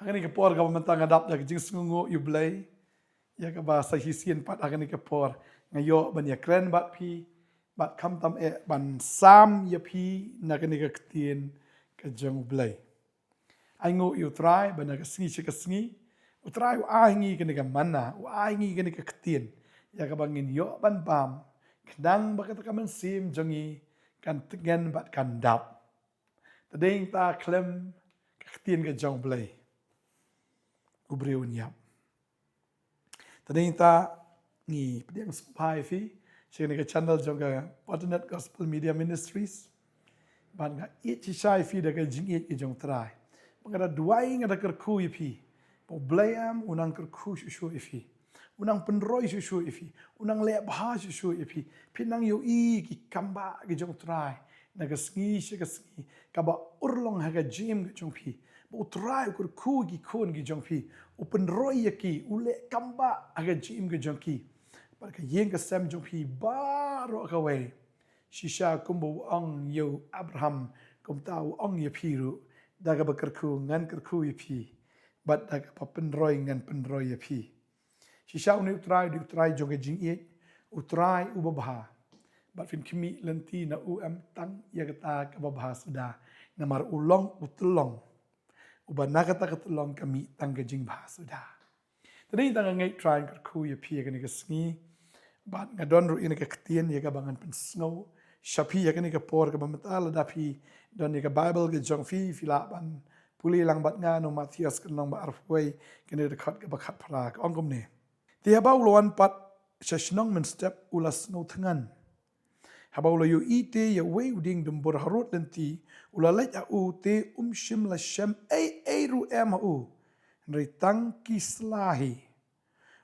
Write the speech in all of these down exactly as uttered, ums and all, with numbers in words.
Ha kane ka por kaba mynta nga dap da ka jingsngewnguh ïa U Blei, ïa kaba sa shisien pat ha kane ka por nga ïoh ban ïakren bad phi, bad khamtam eh ban sam ïa phi na kane ka ktien ka jong U Blei. Ai nguh ïa U Trai ba na ka sngi sha ka sngi U Trai u ai ngi kane ka manna, u ai ngi kane ka ktien, ïa kaba ngin ïoh ban bam, khnang ba kata ka mynsiem jong ngi kan tngen bad kan dap. Tadei ta khlem ka ktien ka jong U Blei, u briew un ïap. Tadei ta ngi pdiang sngewbha ïa phi sha kane ka channel jong ka Paternate Gospel Media Ministries. Bad nga ïeit shisha ïa phi da ka jingïeit ka jong U Trai. Ba nga da duwai, nga da kyrkhu ïa phi ba U Blei em u nang kyrkhu shuh shuh ïa phi, u nang pynroi shuh shuh ïa phi, u nang leh bha shuh shuh ïa phi. Phin nang ïohi ki kam ba ka jong U Trai na ka sngi sha ka sngi, kaba urlong ha ka jingim ka jong phi. Ba U Trai u kyrkhu ki khun ki jong phi, u pynroi ïa ki, u leh kam ba ha ka jingim ka jong ki. Bad ka ïing ka sem jong phi baroh kawei, shisha kumba u ong ïa u Abraham, kumta u ong ïa phi ruh. Da kaba kyrkhu ngan kyrkhu ïa phi, bad da kaba pynroi ngan pynroi ïa phi. Shisha une U Trai u dei U Trai jong ka jingïeit, U Trai uba bha. Bad phin khmih lynti na u em tang ïa kata kaba bha suda, namar u long u tyllong uba na kata ka tyllong ka mih tang ka jingbha suda. Tadei ta nga ngeit Trai, nga kyrkhu ïa phi ïa kane ka sngi. Bad nga don ruh ïa kane ka ktien ïa kaba ngan pynsngew sha phi ïa kane ka por kaba mynta. Lada phi don ïa ka Baibl ka jong phi, phi lah ban pule lang bad nga na u Mathaios ka lynnong ba arphew wei, kane ka dkhot kaba khatphra, ka ong kumne: Te haba u la wan pat sha shnong mynstep u la sngewthngan. Haba u la ïohi te ïa uwei u dieng dumbur harud lynti, u la leit ha u, te um shym la shem ei ei ruh em ha u, hynrei tang ki sla hi.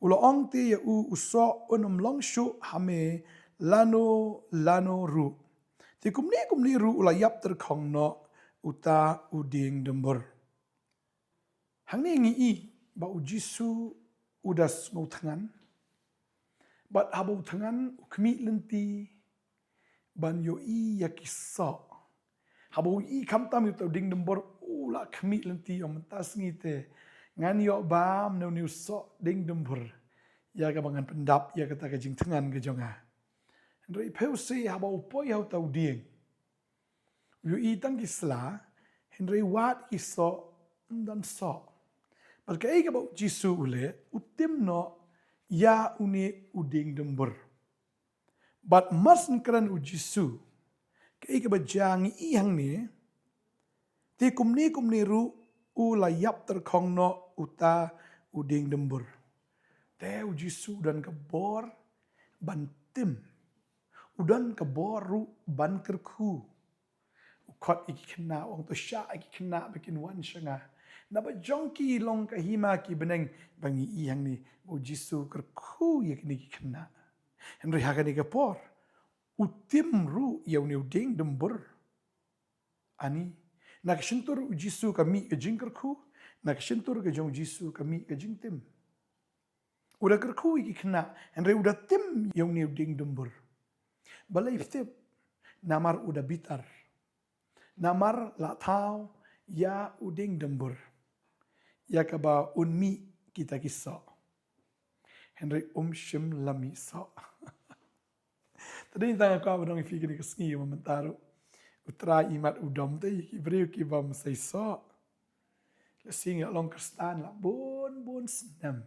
U la ong te ïa u, u soh, un ym long shuh ha me lano lano ruh. Te kumne kumne ruh u la ïap tyrkhong noh uta u dieng dumbur. Hangne ngi i ba U Jisu u da sngewthngan. Bad haba u thngan u khmih lynti ban ïohi ïa ki soh. Haba u i khamtam ïa uta u dieng dumbur u la khmih lynti, ong mynta sngi te ngan ïoh bam na une u soh dieng dumbur ïa kaba ngan pyndap ïa kata ka jingthngan ka jong nga. Hynrei phi sngewsih, haba u poi ha uta u dieng u ïohi tang ki sla, hynrei wat ki soh, ym don soh. Bad kaei kaba U Jisu u leh, u tim noh ïa une u dieng dumbur. Bad mar syn kren U Jisu, kaei kaba jia ngi i hangne, te kumne kumne ruh u la ïap tyrkhong noh uta u dieng dumbur. Te U Jisu u don ka bor ban tim. U don ka bor ruh ban kyrkhu. U khot ïa ki khynnah, u ong to shah ïa ki khynnah ba kin wan sha nga. Naba jong ki long ka hima ki bneng. Ba ngi i hangne ba U Jisu u kyrkhu ïa kine ki khynnah. Hynrei ha kane ka por u tim ruh ïa une u dieng dumbur. Ani, na ka shyntur U Jisu ka mih ka jingkyrkhu, na ka shyntur ka jong U Jisu ka mih ka jingtim. U da kyrkhu ïa ki khynnah, hynrei u da tim ïa une u dieng dumbur. Balei phi tip? Namar u da bitar. Namar la thaw ïa u dieng dumbur ïa kaba un mih kita ki soh. Hynrei um shym la mih soh. Tadei tang ka ba dang ïa phi kane ka sngi, ba mynta ruh U Trai imat u dom te ïa ki briew ki bym sei soh. Lehse ngi la long Khristan la bun bun snem.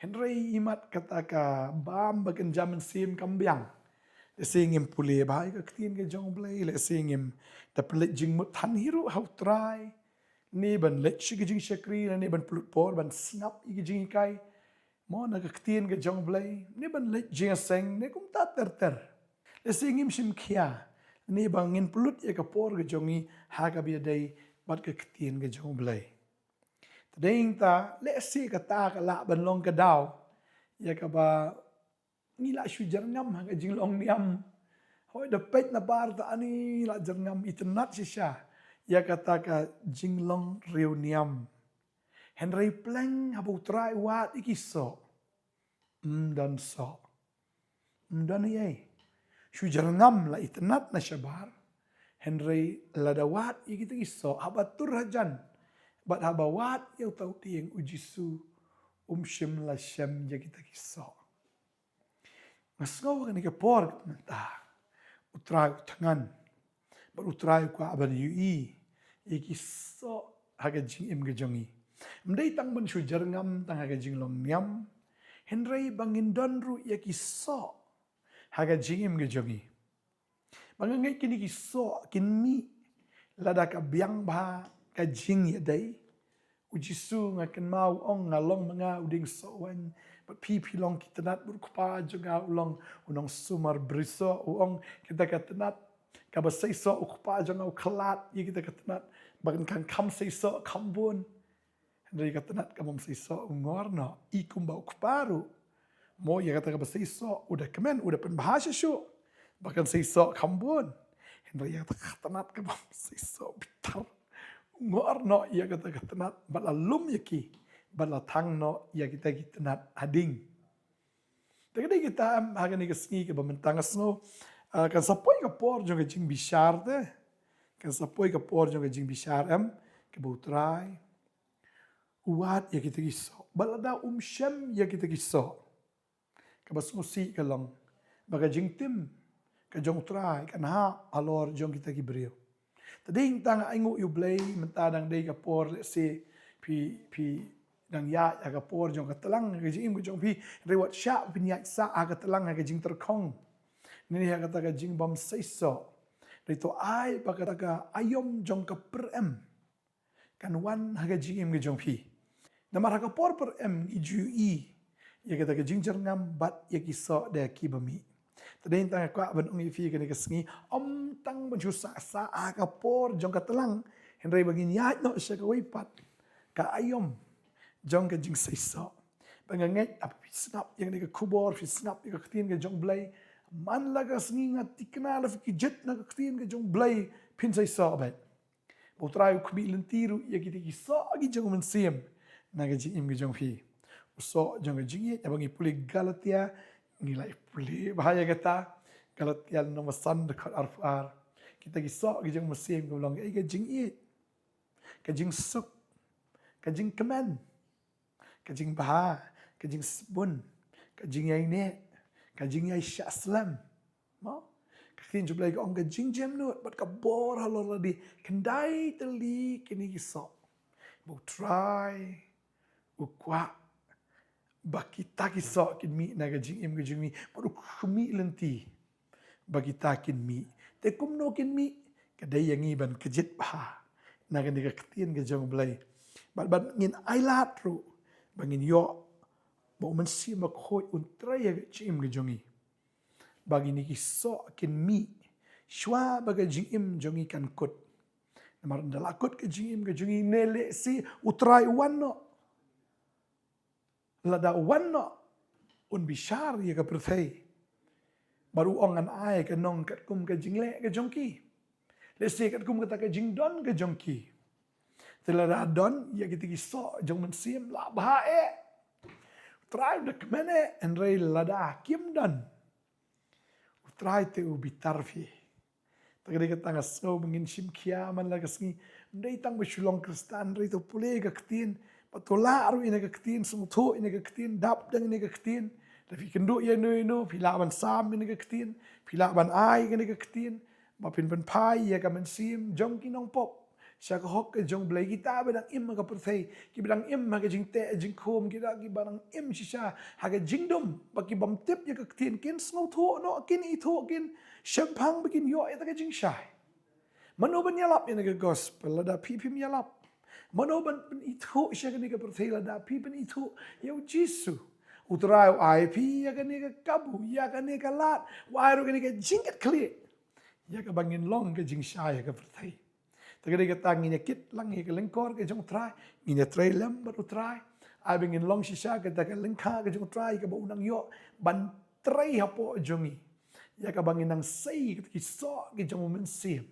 Hynrei imat kata ka bam ba kynja mynsiem kam biang. Lehse ngim pule bha ïa ka ktien ka jong U Blei, lehse ngim da pynleit jingmut than hi ruh ha U Trai. Ne ban leit sha ka jingshakri, ne ban pynlut por ban sngap ïa ka jinghikai mo na ka ktien ka jong U Blei, ne ban leit jingïaseng, ne kumta ter ter. Lehse ngim shim khia ne ba ngin pynlut ïa ka por ka jong ngi ha kaba ïadei bad ka ktien ka jong U Blei. Tadei ta lehse kata ka lah ban long ka daw ïa kaba ngi la shu jyrngam ha ka jinglong niam. Hoi da peit na bar ta ani la jyrngam, itynnat shisha ïa kata ka jinglong riewniam. Hynrei pleng haba U Trai u wad ïa ki soh, ym don soh. Ym don ei ei. Shu jyrngam la itynnat na shabar. Hynrei lada wad ïa kita ki soh, haba tur hajan, Bad haba wad ïa uta u dieng, u Jisu um shym la shem ïa kita ki soh. Nga sngew ha kane ka por mynta, U Trai u thngan, bad U Trai u kwah ban ïohi ïa ki soh ha ka jingim ka jong ngi. Ym dei tang ban shu jyrngam tang ha ka jinglong niam, hynrei ba ngin don ruh ïa ki soh ha ka jingim ka jong ngi. Ba nga ngeit kine ki soh kin mih lada ka biang bha ka jingïadei. U Jisu, nga kynmaw, u ong, nga long ma nga u dieng soh waiñ, bad phi, phi long ki tnat, bad u kpa jong nga u long u nongsumar brisoh. U ong, kita ka tnat kaba seisoh, u kpa jong nga u khlad ïa kita ka tnat ba kan kham seisoh kham bun. Hynrei ka tnat ka bym seisoh u ngor noh, i kumba u kpa ruh. Mo, ïa kata kaba seisoh u da kmen, u da pynbha shuh shuh ba kan seisoh kham bun. Hynrei ïa kata ka tnat ka bym seisoh, bitar, u ngor noh ïa kata ka tnat, bad la lum ïa ki, bad la thang noh ïa kita ki tnat hadien. Te ka dei kata em ha kane ka sngi kaba mynta, nga sngew, ah, kan sa poi ka por jong ka jingbishar te. Kan sa poi ka por jong ka jingbishar em, kaba U Trai u wad ïa kita ki soh. Bad lada um shem ïa kita ki soh, kaba sngewsih ka long ba ka jingtim ka jong U Trai kan hap halor jong kita ki briew. Te dei tang ai nguh ïa U Blei mynta dang dei ka por, lehse phi, phi dang ïaid ha ka por jong ka tlang ha ka jingim ka jong phi, hynrei wat shah pynïaid sah ha ka tlang ha ka jingtyrkhong ne ha kata ka jingbym seisoh. Hynrei to ai ba kata ka aïom jong ka pyrem kan wan ha ka jingim ka jong phi. Namar ha ka por pyrem ngi ju ïohi ïa kata ka jingjyrngam bad ïa ki soh da kiba mih. Te dei tang nga kwah ban ong ïa phi kane ka sngi, ym tang ban shu sah sah ha ka por jong ka tlang, hynrei ba ngin ïaid noh sha kawei pat ka aïom jong ka jingseisoh. Ba nga ngeit haba phi sngap ïa kane ka khubor, phi sngap ïa ka ktien ka jong U Blei, man la ka sngi nga thikna lada phi kjit na ka ktien ka jong U Blei phin seisoh beit. Ba U Trai u khmih lynti ruh ïa kita ki soh ki jong u mynsiem na ka jingim ka jong phi. U soh jong ka jingïeit, haba ngi pule Galatia, ngi la pule bha ïa kata, Galatia lynnong ba san dkhot arphew ar. Kita ki soh ki jong u mynsiem ki long kaei? Ka jingïeit, ka jingsuk, ka jingkmen, ka jingbha, ka jingsbun, ka jingïaineh, ka jingïaishah slem. Mo? Ka ktien jong U Blei ka ong ka jingjemnud bad ka bor halor lade, khyndai tylli kine ki soh. Ba U Trai u kwah ba kita ki soh kin mih na ka jingim ka jong ngi, bad u khmih lynti ba kita kin mih. Te kumno kin mih? Ka dei ïa ngi ban kjit bha na kane ka ktien ka jong U Blei. Bad, bad ngin ailad ruh ba ngin ïoh ba U Mynsiem Bakhuid un trei ha ka jingim ka jong ngi. Ba kine ki soh kin mih shwa ba ka jingim jong ngi kan kut. Namar ynda la kut ka jingim ka jong ngi, ne lehse U Trai u wan noh. Lada u wan noh, un bishar ïa ka pyrthei. Bad u ong, ngan ai ka nong katkum ka jingleh ka jong ki, lehse katkum kata ka jingdon ka jong ki. Te lada don ïa kita ki soh jong u mynsiem, la bha eh. U Trai u da kmen eh, hynrei lada kim don, U Trai te u bitar phi. Te ka dei kata nga sngew ba ngin shim khia man la ka sngi. Ym dei tang ba shu long Khristan, hynrei to pule ka ktien, bad to lah ruh ïa kane ka ktien, sngewthuh ïa kane ka ktien, dap da kane ka ktien. Lada phi kynduh ïano ïano, phi lah ban sam ïa kane ka ktien, phi lah ban ai ïa kane ka ktien ba phin pynphai ïa ka mynsiem jong ki nongpop sha ka hok ka jong U Blei. Kita ba dang im ha ka pyrthei, kiba dang im ha ka jingteh jingkhum, kita kiba dang im shisha ha ka jingdum, ba ki bym tip ïa ka ktien, kin sngewthuh noh, kin ithuh, kin shemphang ba kin ïoh ïa kata ka jingshai. Mano ban ïalap ïa kane ka gospel lada phi phim ïalap? Mano ban pynithuh sha kane ka pyrthei lada phi phim ithuh ïa U Jisu? U Trai u ai phi ïa kane ka kabu, ïa kane ka lad, u ai ruh kane ka jingkitkhlieh ïa kaba ngin long ka jingshai ha ka pyrthei. Te ka dei kata ngin ïa kit lang ïa ka lyngkor ka jong U Trai, ngin ïa trei lem bad U Trai. Ai ba ngin long shisha kata ka lyngkha ka jong U Trai kaba u nang ïoh ban trei hapoh jong ngi, ïa kaba ngin nang sei kita ki soh ki jong u mynsiem,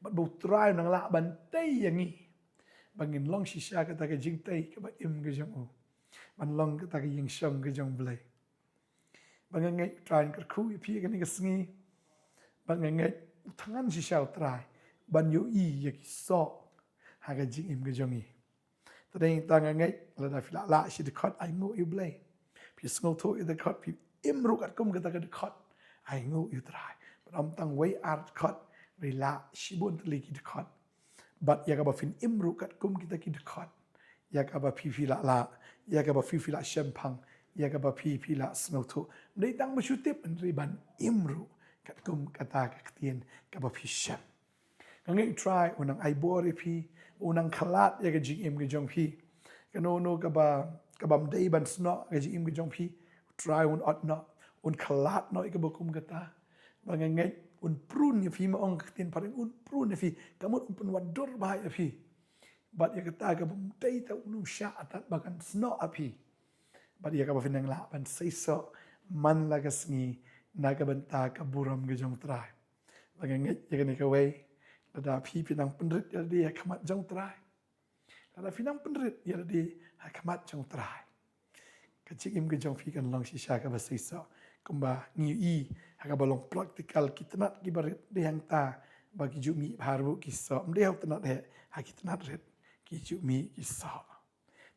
bad ba U Trai u nang lah ban tei ïa ngi ba ngin long shisha kata ka jingtei kaba im ka jong u, ban long kata ka ïingshong ka jong U Blei. Ba nga ngeit U Trai un kyrkhu ïa phi ha kane ka sngi. Ba nga ngeit u thngan shisha U Trai ban ïohi ïa ki soh ha ka jingim ka jong ngi. Te dei tang nga ngeit, lada phi la lah shi dkhot, ainguh ïa U Blei. Phi sngewthuh ïa dkhot, phi im ruh katkum kata ka dkhot, ainguh ïa U Trai. Bad ym tang wei ar dkhot, hynrei lah shibun tylli ki dkhot. Bad ïa kaba phin im ruh katkum kita ki dkhot, ïa kaba phi phi lah lah, ïa kaba phi phi lah shemphang, ïa kaba phi phi lah sngewthuh. Ym dei tang ba shu tip, hynrei ban im ruh katkum kata ka ktien kaba phi shem. Nga ngeit U Trai un nang ai bor ïa phi, un nang khlad ïa ka jingim ka jong phi. Kano kano kaba, kaba ym dei ban snoh ka jingim ka jong phi, U Trai un ot noh, un khlad noh ïa kaba kum kata. Ba nga ngeit un prune ïa phi, ma ong ka ktien phareng, un prune ïa phi, ka mut un pynwad dur bha ïa phi. Bad ïa kata kaba ym dei, te un ym shah tad ba kan snoh ha phi. Bad ïa kaba phin nang lah ban seisoh man la ka sngi na ka bynta ka burom ka jong U Trai. Ba nga ngeit ïa kane kawei, lada phi phi nang pynrit ïa lade ha khmat jong U Trai. Lada phi nang pynrit ïa lade ha khmat jong U Trai, ka jingim ka jong phi kan long shisha kaba seisoh. Kumba ngi ïohi ha kaba long practical, ki tnat kiba rit dei hangta ba ki ju mih bha ruh ki soh. Ym dei ha u tnat heh, ha ki tnat rit ki ju mih ki soh.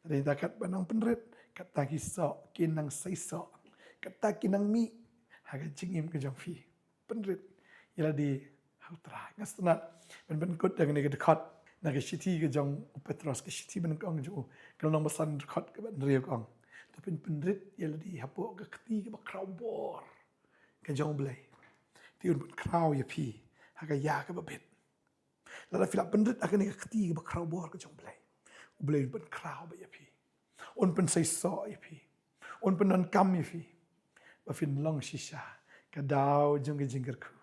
Te dei da katba nang pynrit, kata ki soh kin nang seisoh. Kata kin nang mih ha ka jingim ka jong phi. Pynrit ïa lade ha U Trai. Nga sngewtynnat ban pynkut da kane ka dkhot na ka shithi ka jong u Petros, ka shithi ba nyngkong jong u, ka lynnong ba san, dkhot kaba hynriew, ka ong: To phin pynrit ïa lade hapoh ka kti kaba khraw bor ka jong U Blei, te un pynkhraw ïa phi ha ka ïa kaba bit. Lada phi la pynrit ha kane ka kti kaba khraw bor ka jong U Blei, U Blei un pynkhraw beit ïa phi. Un pynseisoh ïa phi. Un pyndonkam ïa phi. Ba phin long shisha ka daw jong ka jingkyrkhu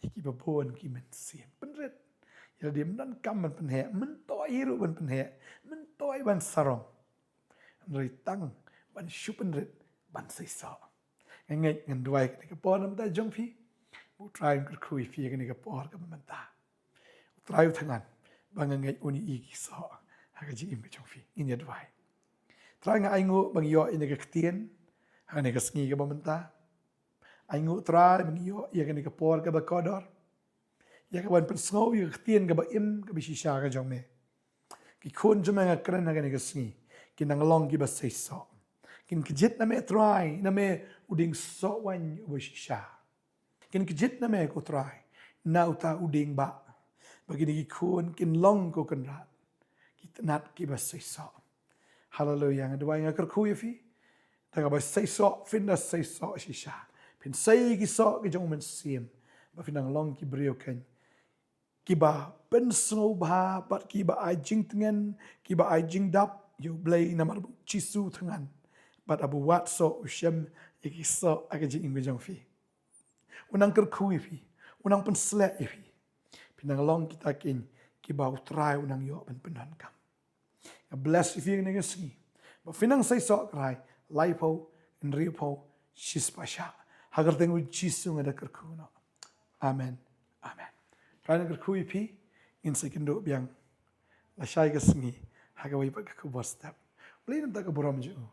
ïa kiba bun ki mynsiem. Pynrit ïa lade, ym donkam ban pynheh, ym myntoi ruh ban pynheh, ym myntoi ban sarong. Hynrei tang ban shu pynrit ban seisoh. Nga ngeit, ngan duwai kane ka por na ka bynta jong phi, ba U Trai un kyrkhu ïa phi ha kane ka por kaba mynta. U Trai u thngan, ba nga ngeit un ïohi ki soh ha ka jingim ka jong phi. Ngin ïa duwai. Trai, nga ainguh ba ngi ïoh ïa kane ka ktien ha kane ka sngi kaba mynta. Ainguh Trai ba ngi ïoh ïa kane ka por kaba kordor, ïa kaban pynsngew ïa ka ktien kaba im kaba shisha ka jong me. Ki khun jong me, nga kren ha kane ka sngi, kin nang long kiba seisoh. Kin kjit na me Trai, na me u dieng soh waiñ uba shisha. Kin kjit na me ko Trai, na uta u dieng bah. Ba kine ki khun kin long, ko Kynrad, ki tnat kiba seisoh. Haleluia. Nga duwai, nga kyrkhu ïa phi, da kaba seisoh, phin da seisoh shisha. Phin sei ki soh ki jong u mynsiem, ba phin nang long ki briew keiñ kiba pynsngewbha bad kiba ai jingtngen, kiba ai jingdap ïa U Blei, namar ba U Jisu u thngan bad haba u wad soh u shem ïa ki soh ha ka jingim ka jong phi. Un nang kyrkhu ïa phi, un nang pynshlur ïa phi. Phin nang long kita keiñ kiba U Trai un nang ïoh ban pyndonkam. Nga bless ïa phi ha kane ka sngi. Ba phin nang seisoh Trai, laiphew, hynriewphew, shispah shah. Ha ka kyrteng U Jisu nga da kyrkhu noh. Amen. Amen. Trai un nang kyrkhu ïa phi. Ngin sa ïakynduh biang lashai ka sngi ha kawei pat ka khubor step. U Blei un ai ka burom jong u.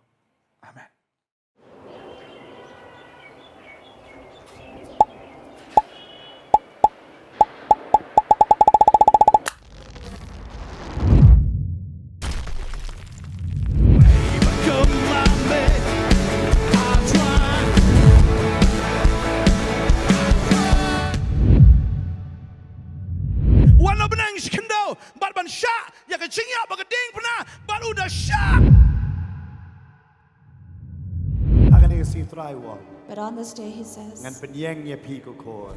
Amen. Wan u bneng shi khyndew bad ban shah ïa ka jingïap ba ka diengphna bad u da shah. Ha kane ka sngi Trai u ong, But on this day, he says, ngan pynïeng ïa phi ko khun.